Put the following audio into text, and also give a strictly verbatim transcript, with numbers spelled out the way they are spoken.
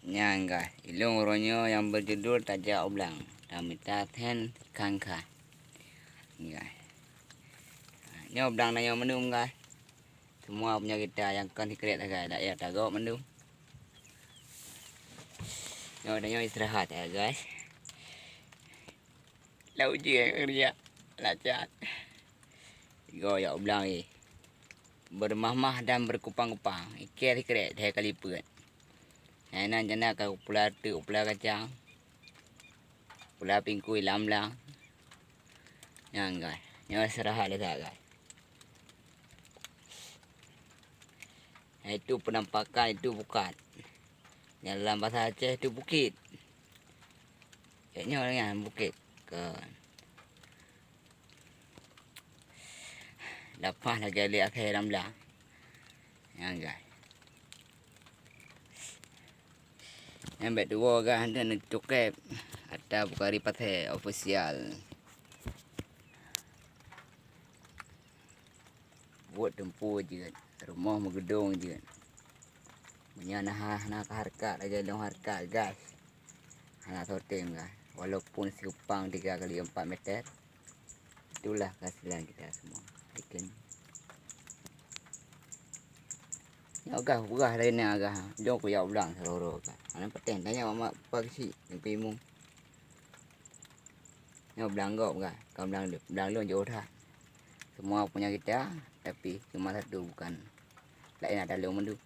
Nyan guys, ilôn uroe nyoe nyang beujudul tajak u blang, tamita then khan-khan. Guys. Nyoe blang tanyoe mandum guys. Semua punya kita nyang kon sikrek sagai, dak payah tagok mandum. Nyoe tanyoe istirahat ya guys. Lau ujeuen keurija. Lacak. Tiga jak u blang eh. Bermahmah dan berkupang-kupang. Ikei sikrek dahai kali peuet. Hai nan jana ka kupula teuk, kupula kacang. Kupula pingkui lam blang. Nyan guys. Nyoe istirahat lé that guys. Itu penampakan, itu bukan. Dalam bahasa Aceh itu bukit. Cak nyoe nyan bukit. Kon. Lapah lagèe lé akhé lam blang. Nyan guys. Nyan bèk tuwoe guys, hana neutokep. Ata Bukhari Pasé Official. Buet teumpu jeuet, rumoh meugeudong jeuet. Meunyoe na hana ka hareukat lagèe lôn hareukat guys. Hana soe tem guys. Walaupun sikupang tiga kali empat meter, itulah kehasilan kita semua. Bikin. Nyoe gah peugah laén na gah. Jong kujak u blang sidroe-droe gah. Hana patéh tanya mak mak pakcik nyang pimu. Nyoe blang gob gah, kon blang lôn. Blang lôn jiôh that. Semua punya kita, tapi cuma satu bukan. Laén ada lôn mandum.